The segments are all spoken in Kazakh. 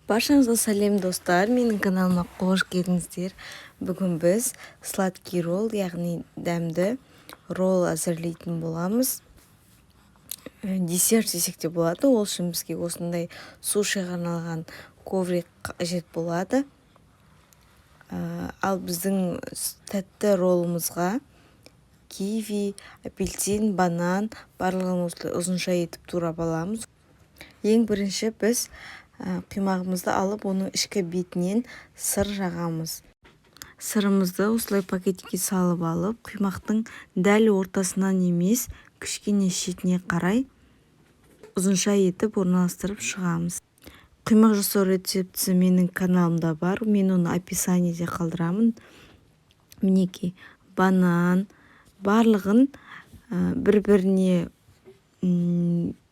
Баршаңызға сәлем, достар! Менің каналыма қош келдіңіздер! Бүгін біз сладкий ролл, яғни дәмді ролл әзірлейтін боламыз. Десерт десек те болады. Ол үшін бізге осындай сушиға арналған коврик қажет болады. Ал біздің тәтті роллымызға киви, апельсин, банан барлығын осылай ұзынша етіп турап аламыз. Ең бірінші біз құймағымызды алып, оның ішкі бетінен сыр жағамыз. Сырымызды осылай пакетке салып алып, құймақтың дәл ортасынан емес, кішкене шетіне қарай ұзынша етіп орналастырып шығамыз. Құймақ жасау рецептісі менің каналымда бар, мен оны описаниеде қалдырамын. Мінекей, банан барлығын бір біріне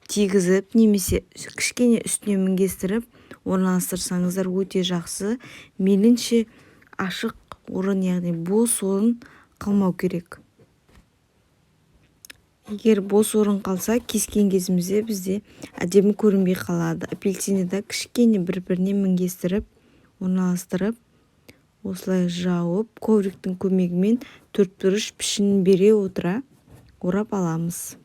тигізіп немесе кішкене үстіне мінгестіріп орналастырсаңыздар, өте жақсы. Мейлінше ашық орын, яғни бос орын қалмау керек. Егер бос орын қалса, кескен кезімізде бізде әдемі көрінбей қалады. Апельсинді да кішкене бір біріне мінгестіріп орналастырып, осылай жауып, ковриктің көмегімен төртбұрыш пішінін бере отыра орап аламыз.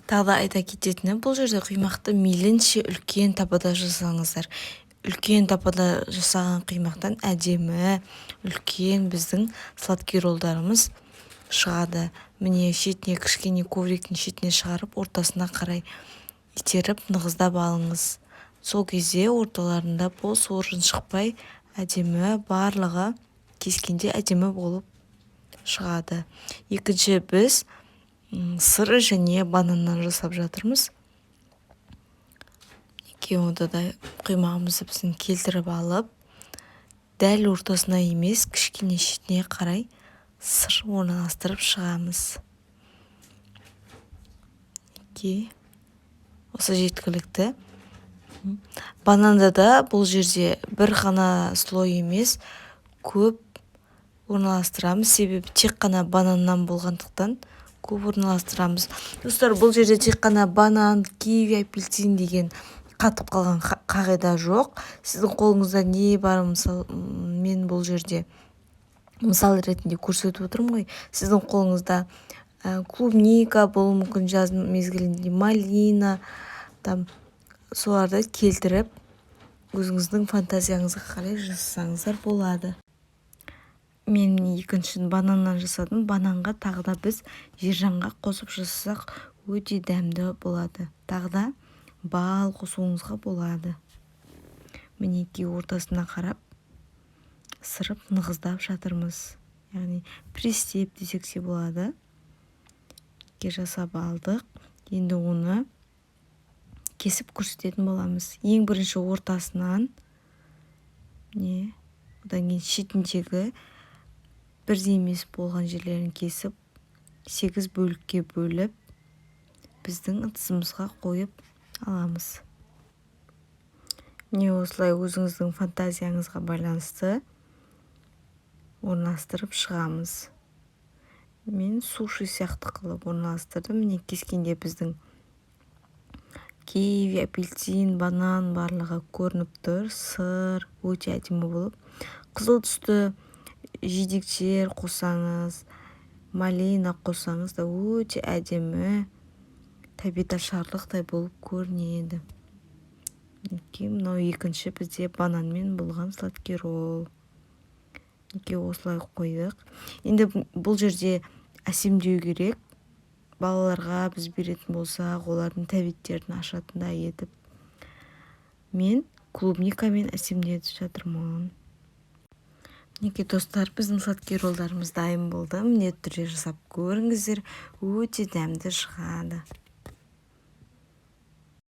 Тағы да айта кететінім, бұл жерде құймақты мейлінше үлкен табада жасаңыздар. Үлкен табада жасаған құймақтан әдемі, үлкен біздің сладкий роллдарымыз шығады. Міне, шетіне кішкене, ковриктің шетіне шығарып, ортасына қарай итеріп, нығыздап алыңыз. Сол кезде орталарында бос орын шықпай, әдемі, барлығы кескенде әдемі болып шығады. Екінші, біз сыр және бананнан жасап жатырмыз. Екеуін да құймағымызды біздің келтіріп алып, дәл ортасына емес, кішкене шетіне қарай сыр орналастырып шығамыз. Мінекей, осы жеткілікті. Бананда да бұл жерде бір ғана слой емес, көп орналастырамыз, себебі тек қана бананнан болғандықтан, көп орналастырамыз. Достар, бұл жерде тек қана банан, киви, апельсин деген қатып қалған қағида жоқ. Сіздің қолыңызда не бар? Мысал, мен бұл жерде мысал ретінде көрсетіп отырмын ғой. Сіздің қолыңызда клубника болуы мүмкін, жаз мезгілінде малина там, соларды келтіріп, өзіңіздің фантазияңызға қарай жасасаңыздар болады. Мен екіншісін бананнан жасадым. Бананға тағы да біз жержаңғақ қосып жасасақ, өте дәмді болады. Тағы да бал қосуыңызға болады. Мінекей, ортасына қарап сырып, нығыздап жатырмыз, яғни пресстеп десек те болады. Жасап алдық, енді оны кесіп көрсететін боламыз. Ең бірінші ортасынан, не, одан кейін шетіндегі бірдей емес болған жерлерін кесіп, сегіз бөлікке бөліп, біздің ыдысымызға қойып аламыз. Міне, осылай өзіңіздің фантазияңызға байланысты орналастырып шығамыз. Мен суши сияқты қылып орналастырдым. Міне, кескенде біздің киви, апельсин, банан барлығы көрініп тұр, сыр өте әдемі болып. Қызыл түсті жидектер қоссаңыз, малина қоссаңыз да, өте әдемі, тәбеташарлықтай болып көрінеді. Мінекей, мынау екінші бізде бананмен болған сладкий ролл. Мінекей, осылай қойдық. Енді бұл жерде әсемдеу керек. Балаларға біз беретін болсақ, олардың тәбеттерін ашатындай етіп, мен клубникамен әсемдетіп жатырмын. Мінекей, достар, біздің сладкий роллдарымыз дайын болды. Міндетті түрде жасап көріңіздер, өте дәмді шығады.